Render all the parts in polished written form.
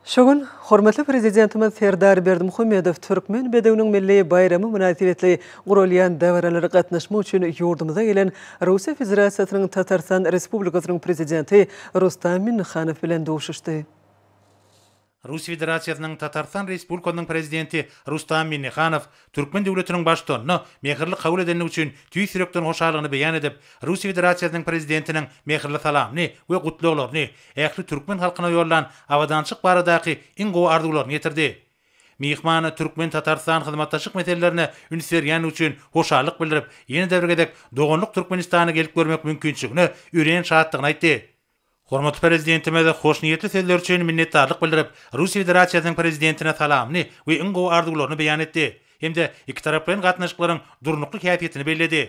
Şu gün hormatly Prezidentimiz Serdar Berdimuhamedow Türkmen bedewiniň milli baýramy mynasybetli guralýan dabaralara gatnaşmak üçin ýurdumyza gelen Russiýa Federasiýasynyň Tatarystan Respublikasynyň Prezidenti Rustam Minnihanow bilen duşuşdy. Russiýa Federasiýasynyň Tatarystan Respublikasynyň Prezidenti Rustam Minnihanow türkmen döwletiniň Baştutanyny mähirli kabul edendigi üçin tüýs ýürekden hoşallygyny beýan edip, Russiýa Federasiýasynyň Prezidentiniň mähirli salamyny we gutlaglaryny, ähli türkmen halkyna ýollan abadançylyk baradaky iň gowy arzuwlaryny ýetirdi. Myhman türkmen-tatarystan hyzmatdaşlyk meselelerine üns berýändigi üçin hoşallyk bildirip, ýene-de bir gezek doganlyk Türkmenistana gelip görmek mümkinçiligine örän şatdygyny aýtdy. Hormatly Prezidentimiz hoşniýetli sözleri üçin minnetdarlyk bildirip, Russiýa Federasiýasynyň Prezidentine salamyny we iň gowy arzuwlaryny beýan etdi hem-de ikitaraplaýyn gatnaşyklaryň durnukly häsiýetini belledi.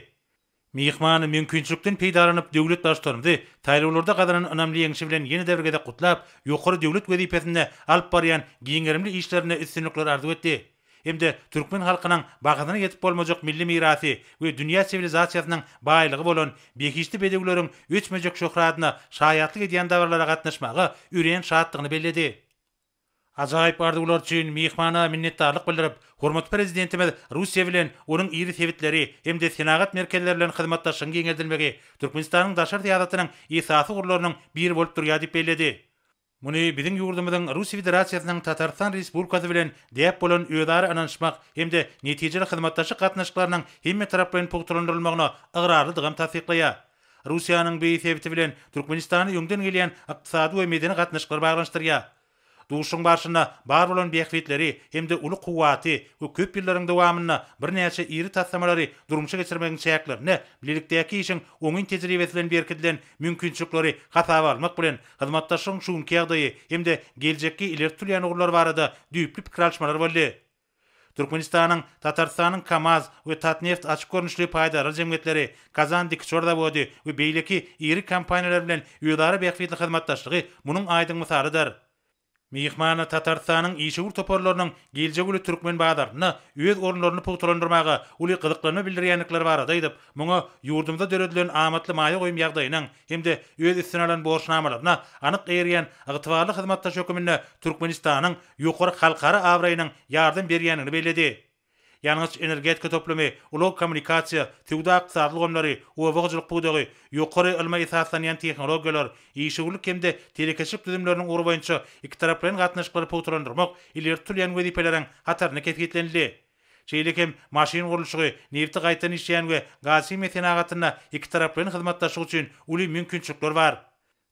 Myhman mümkinçilikden peýdalanyp, döwlet Baştutanymyzy saýlawlarda gazanan ynamly ýeňşi bilen ýene-de bir gezek gutlap, ýokary döwlet wezipesinde alyp barýan giň gerimli işlerinde üstünlikler arzuw etdi. Hem-de türkmen halkynyň bahasyna ýetip bolmajak milli mirasy we dünýä siwilizasiýasynyň baýlygy bolan behişdi bedewleriň öçmejek şöhratyna şaýatlyk edýän dabaralara gatnaşmaga örän şatdygyny belledi. Ajaýyp arzuwlar üçin myhmana minnetdarlyk bildirip, hormatly Prezidentimiz Russiýa bilen onuň iri sebitleri hem-de senagat merkezleri bilen hyzmatdaşlygyň giňeldilmegi Türkmenistanyň daşary syýasatynyň esasy ugurlarynyň biri bolup durýar diýip belledi. Muny biziň ýurdumyzyň Russiýa Federasiýasynyň Tatarystan Respublikasy bilen däp bolan özara ynanyşmak hem-de netijeli hyzmatdaşlyk gatnaşyklarynyň hemmetaraplaýyn pugtalandyrylmagyna ygrarlydygam tassyklaýar. Russiýanyň bu sebiti bilen Türkmenistany öňden gelýän ykdysady we medeni gatnaşyklar baglanyşdyrýar. Duşuşygyň barşynda bar bolan bähbitleri hem-de uly kuwwaty we köp ýyllaryň dowamynda birnäçe iri taslamalary durmuşa geçirmegiň çäklerinde bilelikdäki işiň oňyn tejribesi bilen berkidilen mümkinçilikleri hasaba almak bilen, hyzmatdaşlygyň şu günki ýagdaýy hem-de geljekki ileri tutulýan ugurlar barada düýpli pikir alyşmalar boldy. Türkmenistanyň, Tatarystanyň KAMAZ we Tatneft açyk görnüşli paýdarlar jemgyýetleri, Kazan dikuçar zawody we beýleki iri kompaniýalar bilen özara bähbitli hyzmatdaşlygy munuň aýdyň mysalydyr. Myhman Tatarystanyň işewür toparlarynyň geljegi uly türkmen bazarynda öz orunlaryny pugtalandyrmaga uly gyzyklanma bildirýändikleri barada aýdyp, muňa ýurdumyzda döredilen amatly maýa goýum ýagdaýynyň hem-de öz üstüne alan borçnamalaryna anyk eýerýän ygtybarly hyzmatdaş höküminde Türkmenistanyň ýokary halkara abraýynyň ýardam berýändigini belledi. Ýangyç-energetika toplumy, ulag-kommunikasiýa, söwda-ykdysady ulgamlary, oba hojalyk pudagy, ýokary ylma esaslanýan tehnologiýalar, işewürlik hem-de telekeçilik düzümleriniň ugry boýunça ikitaraplaýyn gatnaşyklary pugtalandyrmak ileri tutulýan wezipeleriň hatarynda kesgitlenildi. Şeýle hem maşyn gurluşygy, nebti gaýtadan işleýän we gaz-himiýa senagatynda ikitaraplaýyn hyzmatdaşlyk üçin uly mümkinçilikler bar.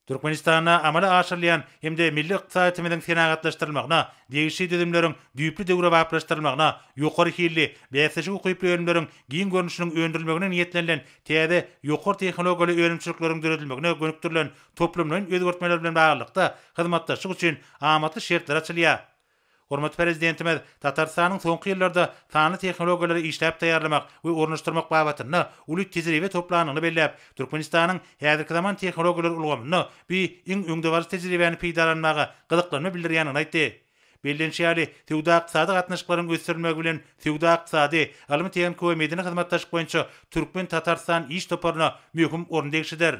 Türkmenistanda amala aşyrylýan hem-de milli ykdysadyýetimiziň senagatlaşdyrylmagyna, degişli düzümleriň düýpli döwrebaplaşdyrylmagyna, ýokary hilli, bäsleşige ukyply önümleriň giň görnüşiniň öndürilmegine niýetlenilen täze ýokary tehnologiýaly önümçilikleriň döredilmegine gönükdirilen toplumlaýyn özgertmeler bilen baglylykda hyzmatdaşlyk üçin amatly şertler açylýar. Hormatly Prezidentimiz Tatarystanyň soňky ýyllarda sanly tehnologiýalary işläp taýýarlamak we ornaşdyrmak babatynda uly tejribe toplandygyny belläp, Türkmenistanyň häzirki zaman tehnologiýalar ulgamynda bu iň öňdebaryjy tejribäni peýdalanmaga gyzyklanma bildirýändigini aýtdy. Bellenişi ýaly, söwda-ykdysady gatnaşyklaryň ösdürilmegi bilen söwda-ykdysady, ylmy-tehniki we medeni hyzmatdaşlyk boýunça Türkmen-Tatarystan iş toparyna möhüm orun degişlidir.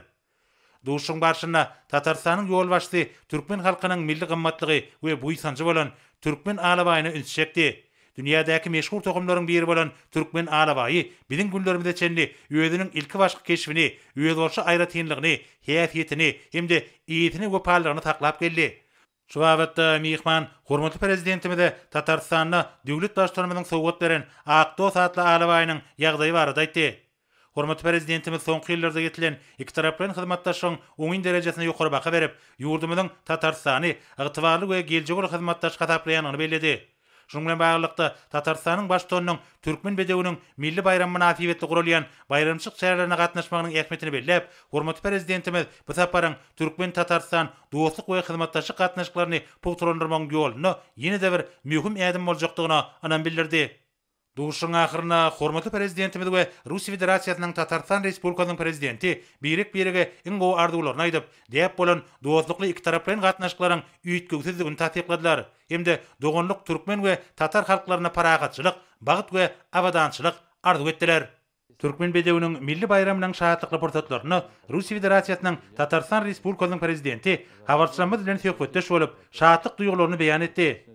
Duşuşygyň barşynda Tatarystanyň ýolbaşçysy türkmen halkynyň milli gymmatlygy we buýsanjy bolan türkmen alabaýyna ünsi çekdi. Dünýädäki meşhur tohumlaryň biri bolan türkmen alabaýy biziň günlerimize çenli özüniň ilkibaşky keşbini, özboluşly aýratynlygyny, häsiýetini hem-de eýesine wepalylygyny saklap geldi. Şu babatda myhman hormatly Prezidentimize Tatarystanda döwlet Baştutanymyzyň sowgat beren Ak dost atly alabaýynyň ýagdaýy barada aýtdy. Hormatly Prezidentimiz soňky ýyllarda ýetilen ikitaraplaýyn hyzmatdaşlygyň oňyn derejesine ýokary baha berip, ýurdumyzyň Tatarystany ygtybarly we geljegi uly hyzmatdaş hasaplaýandygyny belledi. Şunuň bilen baglylykda, Tatarystanyň Baştutanynyň Türkmen bedewiniň milli baýramy mynasybetli guralýan baýramçylyk çärelerine gatnaşmagynyň ähmiýetini belläp, hormatly Prezidentimiz bu saparyň türkmen-tatarystan dostluk we hyzmatdaşlyk gatnaşyklaryny pugtalandyrmagyň ýolunda ýene-de bir möhüm ädim boljakdygyna ynam bildirdi. Duşuşygyň ahyrynda hormatly Prezidentimiz we Russiýa Federasiýasynyň Tatarystan Respublikasynyň Prezidenti birek-birege iň gowy arzuwlaryny aýdyp, däp bolan dostlukly ikitaraplaýyn gatnaşyklaryň üýtgewsizdigini tassykladylar hem-de doganlyk türkmen we tatar halklaryna parahatçylyk, bagt we abadançylyk arzuw etdiler. Türkmen bedewiniň milli baýramynyň şatlykly pursatlarynda Russiýa Federasiýasynyň Tatarystan Respublikasynyň Prezidenti habarçylarymyz bilen söhbetdeş bolup, şatlyk duýgularyny beýan etdi.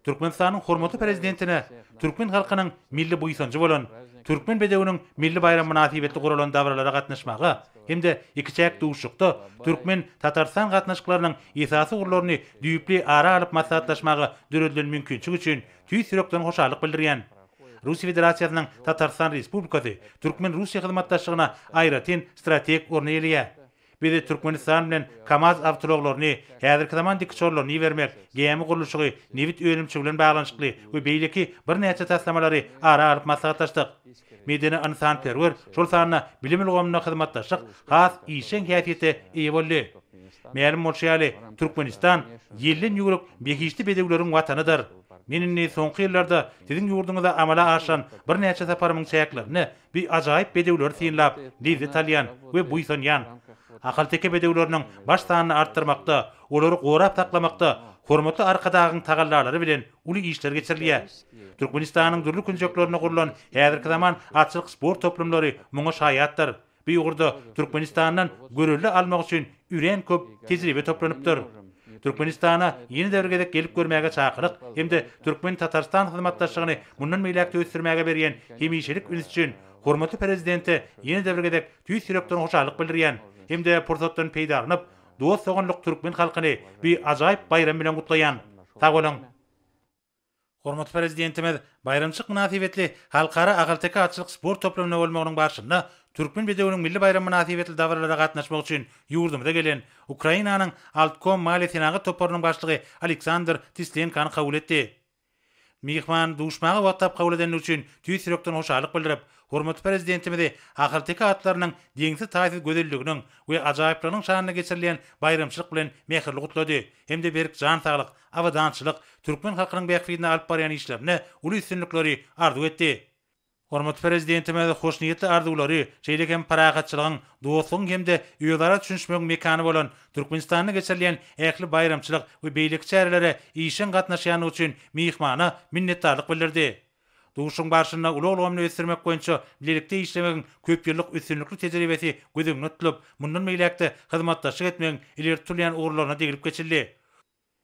Türkmenistanyň hormatly Prezidentine türkmen halkynyň milli buýsanjy bolan Türkmen bedewiniň milli baýramy mynasybetli guralan dabaralara gatnaşmaga hem-de ikiçäk duşuşykda türkmen-tatarystan gatnaşyklarynyň esasy ugurlaryny düýpli ara alyp maslahatlaşmaga döredilen mümkinçilik üçin tüýs ýürekden hoşallyk bildirýän. Russiýa Federasiýasynyň Tatarystan Respublikasy türkmen-russiýa hyzmatdaşlygyna aýratyn strategik orun eýeleýär. Biz Türkmenistan bilen KAMAZ awtoulaglaryny, häzirki zaman dikuçarlaryny ibermek, gämi gurluşygy, nebit önümçiligi bilen baglanyşykly we beýleki birnäçe taslamalary ara alyp maslahatlaşdyk. Medeni-ynsanperwer, şol sanda bilim ulgamynda hyzmatdaşlyk has işjeň häsiýete eýe boldy. Mälim bolşy ýaly, Türkmenistan ýelden ýüwrük behişdi bedewleriň Watanydyr. Men indi soňky ýyllarda siziň ýurduňyza amala aşyran birnäçe saparymyň çäklerinde bu ajaýyp bedewleri synlap, lezzet alýan we buýsanýan. Ahalteke bedewleriniň baş sanyny artdyrmakda, olary gorap saklamakda hormatly Arkadagyň tagallalary bilen uly işler geçirilýär. Türkmenistanyň dürli künjeklerinde gurlan häzirki zaman atçylyk sport toplumlary muňa şaýatdyr. Bu ugurda Türkmenistandan görelde almak üçin örän köp tejribe toplanypdyr. Türkmenistana ýene-de bir gezek gelip görmäge çakylyk hem-de türkmen-tatarystan hyzmatdaşlygyny mundan beýläk-de ösdürmäge berýän hemişelik üns üçin hormatly Prezidente ýene-de bir gezek tüýs ýürekden hoşallyk bildirýän hem-de pursatdan peýdalanyp, dost-doganlyk türkmen halkyny bu ajaýyp baýram bilen gutlaýan. Sag boluň! Hormatly Prezidentimiz baýramçylyk mynasybetli Halkara ahalteke atçylyk sport toplumynda bolmagynyň barşynda Türkmen bedewiniň milli baýramy mynasybetli dabaralara gatnaşmak üçin ýurdumyza gelen Ukrainanyň Altkom maliýe-senagat toparynyň başlygy Aleksandr Tislenkony kabul etdi. Myhman duşmaga wagt tapyp kabul edendigi üçin tüýs ýürekden hoşallyk bildirip, hormatly Prezidentimizi ahalteke atlarynyň deňsiz-taýsyz gözelliginiň we ajaýyplygynyň şanyna geçirilýän baýramçylyk bilen mähirli gutlady hem-de berk jan saglyk, abadançylyk, türkmen halkynyň bähbidine alyp barýan işlerinde uly üstünlikleri arzuw etdi. Hormatly Prezidentimiz hoşniýetli arzuwlary, şeýle hem parahatçylygyň, dostlugyň hem-de özara düşünişmegiň mekany bolan Türkmenistanda geçirilýän ähli baýramçylyk we beýleki çärelere işjeň gatnaşýandygy üçin myhmana minnetdarlyk bildirdi. Duşuşygyň barşynda ulag ulgamyny ösdürmek boýunça bilelikde işlemegiň köpýyllyk üstünlikli tejribesi göz öňünde tutulyp, mundan beýläk-de hyzmatdaşlyk etmegiň ileri tutulýan ugurlaryna deglip geçildi.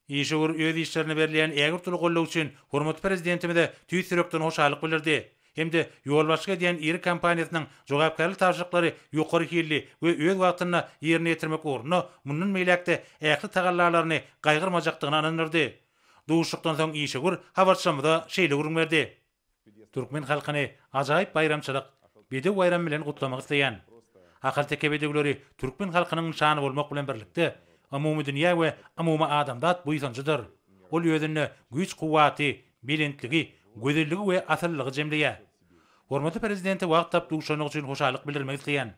Işewür öz işlerine berilýän ägirt uly goldaw üçin hormatly Prezidentimize tüýs ýürekden hoşallyk bildirdi hem-de ýolbaşçylyk edýän iri kompaniýasynyň jogapkärli tabşyryklary ýokary hilli we öz wagtynda ýerine ýetirmek ugrunda mundan beýläk-de ähli tagallalaryny gaýgyrmajakdygyna ynandyrdy. Duşuşykdan soň işewür habarçymyza şeýle gürrüň berdi. Türkmen halkyny ajaýyp baýramçylyk, Bedew baýramy bilen gutlamak isleýän. Ahalteke bedewleri türkmen halkynyň nyşany bolmak bilen birlikde, umumydünýä we umumyadamzat buýsanjydyr. Ol özünde güýç-kuwwaty, belentligi, gözelligi we asyllylygy jemleýär. Hormatly Prezidente wagt tapyp duşandygy üçin hoşallyk bildirmek isleýän.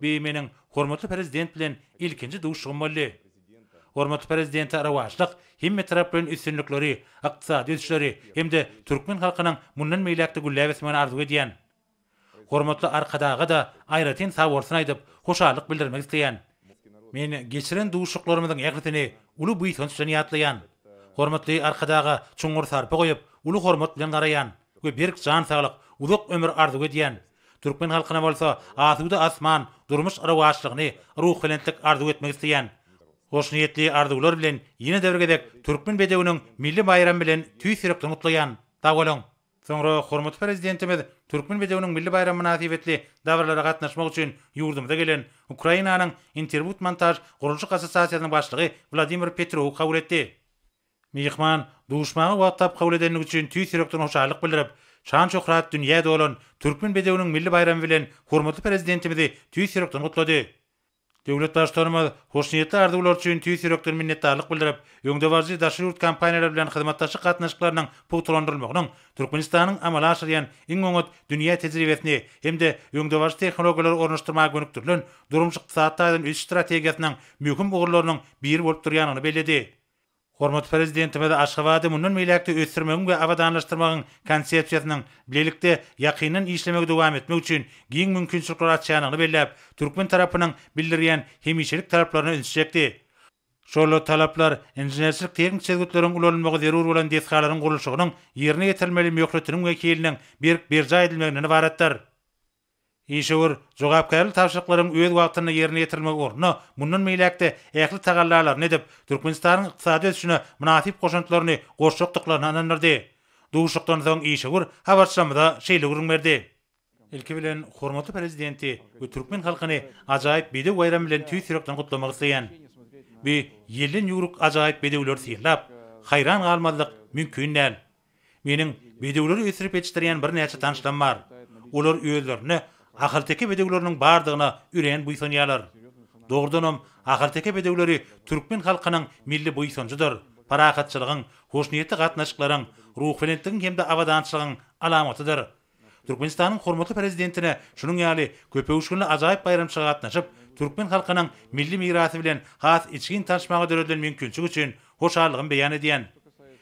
Bu meniň hormatly Prezident bilen ilkinji duşuşygym boldy. Hormatly Prezidente rowaçlyk, hemmetaraplaýyn üstünlikleri, ykdysady ösüşleri hem-de türkmen halkynyň mundan beýläk-de gülläp ösmegini arzuw edýän. Hormatly Arkadaga-da aýratyn sagbolsun aýdyp, hoşallyk bildirmek isleýän. Men geçiren duşuşyklarymyzyň ählisini uly buýsanç bilen ýatlaýan. Hormatly Arkadaga çuňňur sarpa goýup, uly hormat bilen garaýan we berk jan saglyk, uzak ömür arzuw edýän. Türkmen halkyna bolsa asuda asman, durmuş rowaçlygyny, ruhubelentlik arzuw etmek isleýän. Hoşniýetli arzuwlar bilen ýene-de bir gezek Türkmen bedewiniň milli baýramy bilen tüýs ýürekden gutlaýan. Sag boluň! Soňra hormatly Prezidentimiz Türkmen bedewiniň milli baýramy mynasybetli dabaralara gatnaşmak üçin ýurdumyza gelen Ukrainanyň Interbud-montaž gurluşyk assosiasiýasynyň başlygy Wladimir Petrowy kabul etdi. Myhman duşmaga wagt tapyp kabul edenligi üçin tüýs ýürekden hoşallyk bildirip, şan-şöhrat dünýä dolan Türkmen bedewiniň milli baýramy bilen hormatly Prezidentimizi tüýs ýürekden gutlady. Döwlet Baştutanymyz hoşniýetli arzuwlar üçin tüýs ýürekden minnetdarlyk bildirip, öňdebaryjy daşary ýurt kompaniýalary bilen hyzmatdaşlyk gatnaşyklarynyň pugtalandyrylmagynyň Türkmenistanyň amala aşyrýan iň oňat dünýä tejribesini hem-de öňdebaryjy tehnologiýalary ornaşdyrmaga gönükdirilen durmuş-ykdysady taýdan ösüş strategiýasynyň möhüm ugurlarynyň biri bolup durýandygyny belledi. Hormatly Prezidentimiz Aşgabady mundan beýläk-de ösdürmegiň we abadanlaşdyrmagyň Konsepsiýasynyň bilelikde ýakyndan işlemegi dowam etmek üçin giň mümkinçilikleri açýandygyny belläp, türkmen tarapynyň bildirýän hemişelik talaplaryna ünsi çekdi. Şol talaplar inženerçilik-tehniki çözgütleriň ulanylmagy zerur bolan desgalaryň gurluşygynyň ýerine ýetirilmeli möhletiniň we hiliniň berk berjaý edilmeginden ybaratdyr. Işewür, jogapkärli tabşyryklaryň öz wagtynda ýerine ýetirilmegi ugrunda mundan beýläk-de ähli tagallalaryny edip, Türkmenistanyň ykdysady ösüşine mynasyp goşantlaryny goşjakdyklaryna ynandyrdy. Duşuşykdan soň işewür habarçylarymyza şeýle gürrüň berdi. Ilki bilen, hormatly Prezidenti we türkmen halkyny ajaýyp Bedew baýramy bilen tüýs ýürekden gutlamak isleýän. Bu ýelden ýüwrük ajaýyp bedewleri synlap, haýran galmazlyk mümkin däl. Meniň bedewleri ösdürip ýetişdirýän birnäçe tanyşlarym bar. Olar özlerinde ahalteke bedewleriniň bardygyna örän buýsanýarlar. Dogrudanam, ahalteke bedewleri türkmen halkynyň milli buýsanjydyr, parahatçylygyň, hoşniýetli gatnaşyklaryň, ruhubelentligiň hem-de abadançylygyň alamatydyr. Türkmenistanyň hormatly Prezidentine şunuň ýaly köpöwüşginli ajaýyp baýramçylyga gatnaşyp, türkmen halkynyň milli mirasy bilen has içgin tanyşmaga döredilen mümkinçilik üçin hoşallygymy beýan edýän.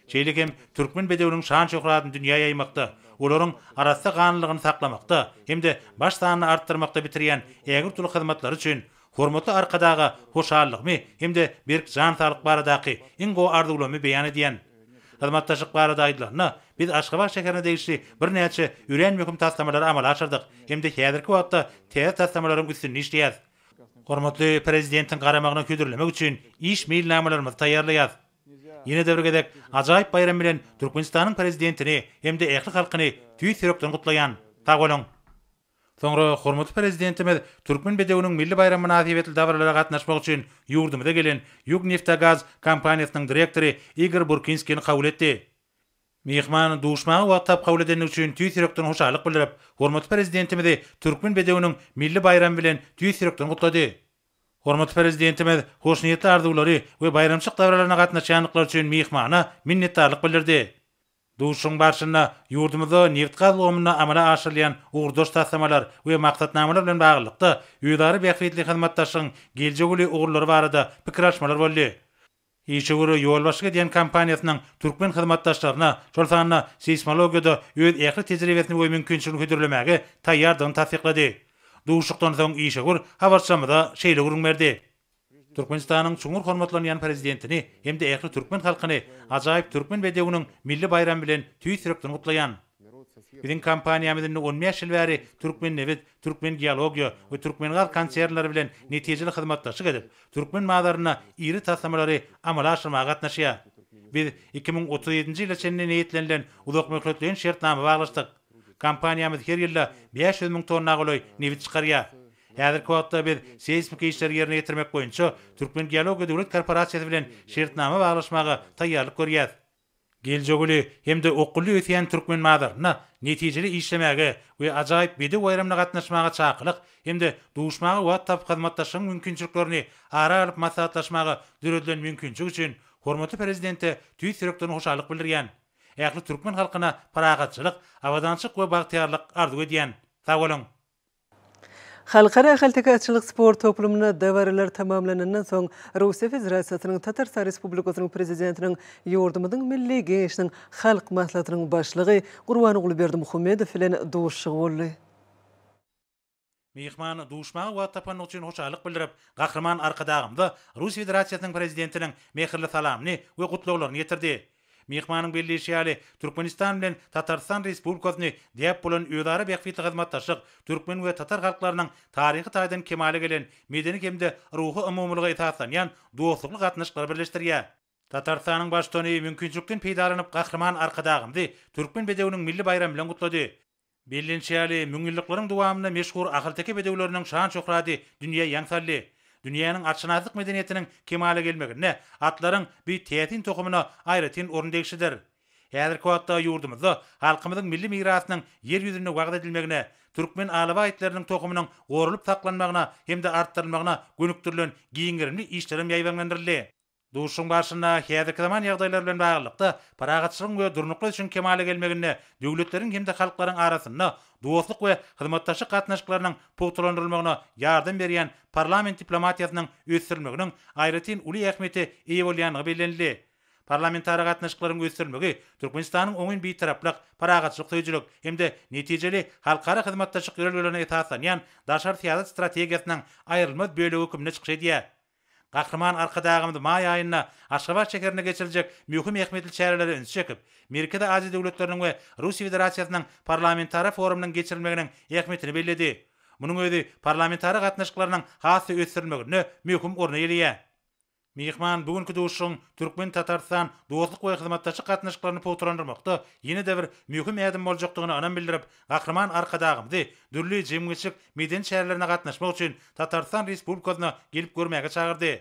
Şeýle hem türkmen bedewiniň şan-şöhratyny dünýä ýaýmakda, olaryň arassa ganlylygyny saklamakda hem-de baş sanyny artdyrmakda bitirýän ägirt uly hyzmatlary üçin hormatly Arkadaga hoşallygymy hem-de berk jan saglyk baradaky iň gowy arzuwlarymy beýan edýän. Hyzmatdaşlyk barada aýdylanda, biz Aşgabat şäherine degişli birnäçe örän möhüm taslamalary amala aşyrdyk hem-de häzirki wagtda täze taslamalaryň üstünde işleýäris. Hormatly Prezidentiň garamagyna hödürlemek üçin iş meýilnamalarymyzy taýýarlaýarys. Ýene-de bir gezek ajaýyp baýram bilen Türkmenistanyň Prezidentini hem-de ähli halkyny tüýs ýürekden gutlaýan. Sag boluň! Soňra hormatly Prezidentimiz Türkmen bedewiniň milli baýramy mynasybetli dabaralara gatnaşmak üçin ýurdumyza gelen Ýugneftegaz kompaniýasynyň direktory Igor Burkinskini kabul etdi. Myhman duşmaga wagt tapyp kabul edendigi üçin tüýs ýürekden hoşallyk bildirip, hormatly Prezidentimizi Türkmen bedewiniň milli baýramy bilen tüýs ýürekden gutlady. Hormatly Prezidentimiz hoşniýetli arzuwlary we baýramçylyk dabaralaryna gatnaşýandyklary üçin myhmana minnetdarlyk bildirdi. Duşuşygyň barşynda ýurdumyzda nebitgaz ulgamynda amala aşyrylýan ugurdaş taslamalar we maksatnamalar bilen baglylykda, özara bähbitli hyzmatdaşlygyň geljegi uly ugurlary barada pikir alyşmalar boldy. Işewür ýolbaşçylyk edýän kompaniýasynyň türkmen hyzmatdaşlaryna, şol sanda seýsmologiýada öz ähli tejribesini we mümkinçiligini hödürlemäge taýýardygyny tassyklady. Duşuşykdan soň işewür habarçymyza şeýle gürrüň berdi. Türkmenistanyň çuňňur hormatlanýan Prezidentini hem-de ähli türkmen halkyny ajaýyp Türkmen bedewiniň milli baýramy bilen tüýs ýürekden gutlaýan. Biziň kompaniýamyz indi on bäş ýyl bäri Türkmennebit, Türkmengeologiýa we Türkmengaz konsernleri bilen netijeli hyzmatdaşlyk edip, türkmen bazarynda iri taslamalary amala aşyrmaga gatnaşýar. Biz 2037-nji ýyla çenli niýetlenilen uzakmöhletleýin şertnama baglaşdyk. Kompaniýamyz her ýylda 500 müň tonna golaý nebit çykarýar. Häzirki wagtda biz seýsmiki işleri ýerine ýetirmek boýunça Türkmengeologiýa döwlet korporasiýasy bilen şertnama baglaşmaga taýýarlyk görýäs. Geljegi uly hem-de okgunly ösýän türkmen bazarynda netijeli işlemäge we ajaýyp Bedew baýramyna gatnaşmaga çakylyk hem-de duşmaga wagt tapyp hyzmatdaşlygyň mümkinçiliklerini ara alyp maslahatlaşmaga döredilen mümkinçilik üçin hormatly Prezidente tüýs ýürekden hoşallyk bildirýän. Ähli türkmen halkyna parahatçylyk, abadançylyk we bagtyýarlyk arzuw edýän. Sag boluň! Halkara ahalteke atçylyk sport toplumynda dabaralar tamamlanandan soň, Russiýa Federasiýasynyň Tatarystan Respublikasynyň Prezidentiniň ýurdumyzyň Milli Geňeşiniň Halk Maslahatynyň Başlygy Gurbanguly Berdimuhamedow bilen duşuşygy boldy. Myhman duşmaga wagt tapandygy üçin hoşallyk bildirip, Gahryman Arkadagymyza Russiýa Federasiýasynyň Prezidentiniň mähirli salamyny we gutlaglaryny ýetirdi. Myhmanyň belleýşi ýaly, Türkmenistan bilen Tatarystan Respublikasyny däp bolan özara bähbitli hyzmatdaşlyk, türkmen we tatar halklarynyň taryhy taýdan kemala gelen medeni hem-de ruhy umumylyga esaslanýan dostlukly gatnaşyklar birleşdirýär. Tatarystanyň Baştutany mümkinçilikden peýdalanyp Gahryman Arkadagymyzy Türkmen bedewiniň milli baýramy bilen gutlady. Bellenişi ýaly, müňýyllyklaryň dowamynda meşhur ahalteke bedewleriniň şan-şöhraty dünýä ýaň saldy. Dünýäniň atşynaslyk medeniýetiniň kemala gelmeginde atlaryň bu täsin tohumyna aýratyn orun degişlidir. Häzirki wagtda ýurdumyzda halkymyzyň milli mirasynyň Ýer ýüzünde wagyz edilmegine, türkmen alabaý itleriniň tohumynyň goralyp saklanmagyna hem-de artdyrylmagyna gönükdirilen giň gerimli işlerem ýaýbaňlandyryldy. Duşuşygyň barşynda häzirki zaman ýagdaýlary bilen baglylykda, parahatçylygyň we durnukly ösüşiň kemala gelmeginde döwletleriň hem-de halklaryň arasynda dostluk we hyzmatdaşlyk gatnaşyklarynyň pugtalandyrylmagyna ýardam berýän parlament diplomatiýasynyň ösdürilmeginiň aýratyn uly ähmiýete eýe bolýandygy bellenildi. Parlamentara gatnaşyklaryň ösdürilmegi Türkmenistanyň oňyn Bitaraplyk, parahatçylyk söýüjilik hem-de netijeli halkara hyzmatdaşlyk ýörelgelerine esaslanýan daşary syýasat strategiýasynyň aýrylmaz bölegi hökmünde çykyş edýär. Gahryman Arkadagymyz maý aýynda Aşgabat şäherinde geçiriljek möhüm ähmiýetli çärelere ünsi çekip, Merkezi Aziýa döwletleriniň we Russiýa Federasiýasynyň Parlamentara forumynyň geçirilmeginiň ähmiýetini belledi. Munuň özi parlamentara gatnaşyklarynyň has-da ösdürilmeginde möhüm orun eýeleýär. Myhman bu günki duşuşygyň türkmen-tatarystan dostluk we hyzmatdaşlyk gatnaşyklaryny pugtalandyrmakda ýene-de bir möhüm ädim boljakdygyna ynam bildirip, Gahryman Arkadagymyzy dürli jemgyýetçilik-medeni çärelerine gatnaşmak üçin Tatarystan Respublikasyna gelip görmäge çagyrdy.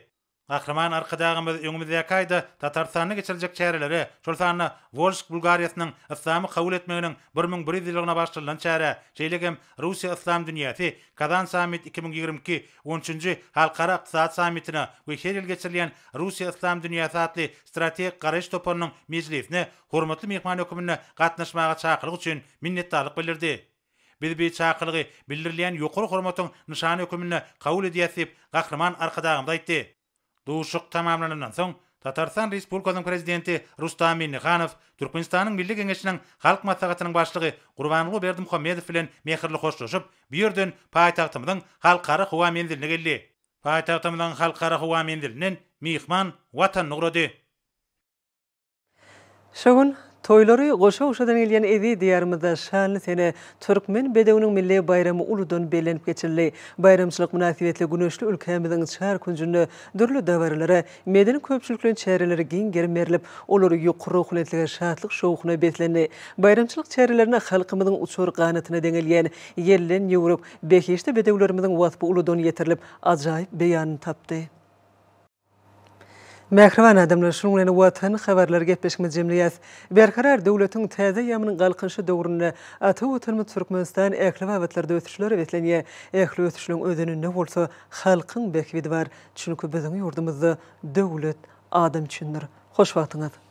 Gahryman Arkadagymyz öňümizdäki aýda Tatarystanda geçiriljek çärelere, şol sanda Wolžsk Bulgariýasynyň Yslamy kabul etmeginiň 1100 ýyllygyna bagyşlanylan çärä, şeýle hem Russiýa-Yslam dünýäsi, Kazan sammit 2022 on üçünji Halkara ykdysady sammitine we her ýyl geçirilýän Russiýa-Yslam dünýäsi atly strategik garaýyş toparynyň mejlisine hormatly myhman hökmünde gatnaşmaga çakylyk üçin minnetdarlyk bildirdi. Biz bi çakylygy bildirilýän ýokary hormatyň nyşany höküminde kabul edýäs diýip, Gahryman Arkadagymyz aýtdy. Duşuşyk tamamlanandan soň, Tatarystan Respublikasynyň Prezidenti Rustam Minnihanow Türkmenistanyň Milli Geňeşiniň Halk Maslahatynyň Başlygy Gurbanguly Berdimuhamedow bilen mähirli hoşlaşyp, bu ýerden paýtagtymyzyň Halkara howa menziline geldi. Paýtagtymyzyň Halkara howa menzilinden myhman Watanyna ugrady. Şu gün, toýlary goşa-goşadan gelýän eziz Diýarymyzda şanly sene, Türkmen bedewiniň milli baýramy uludan bellenip geçildi. Baýramçylyk mynasybetli güneşli ülkämiziň çar künjünde dürli dabaralara, medeni-köpçülikleýin çärelere giň gerim berlip, olar ýokary ruhubelentlige, şatlyk-şowhuna beslendi. Baýramçylyk çärelerinde halkymyzyň uçar ganatyna deňelýän ýelden ýüwrük, behişdi bedewlerimiziň waspy uludan ýetirilip, ajaýyp beýanyny tapdy. Mähriban adamlar, şunuň bilen Watan habarlary gepleşigimizi jemleýäs. Berkarar döwletiň täze eýýamynyň Galkynyşy döwründe ata Watanymyz Türkmenistan ähli babatlarda ösüşlere beslenýär. Ähli ösüşleň özeninde bolsa halkyň bähbidi bar. Çünki biziň ýurdumyzda döwlet adam üçindir. Hoş wagtyňyz!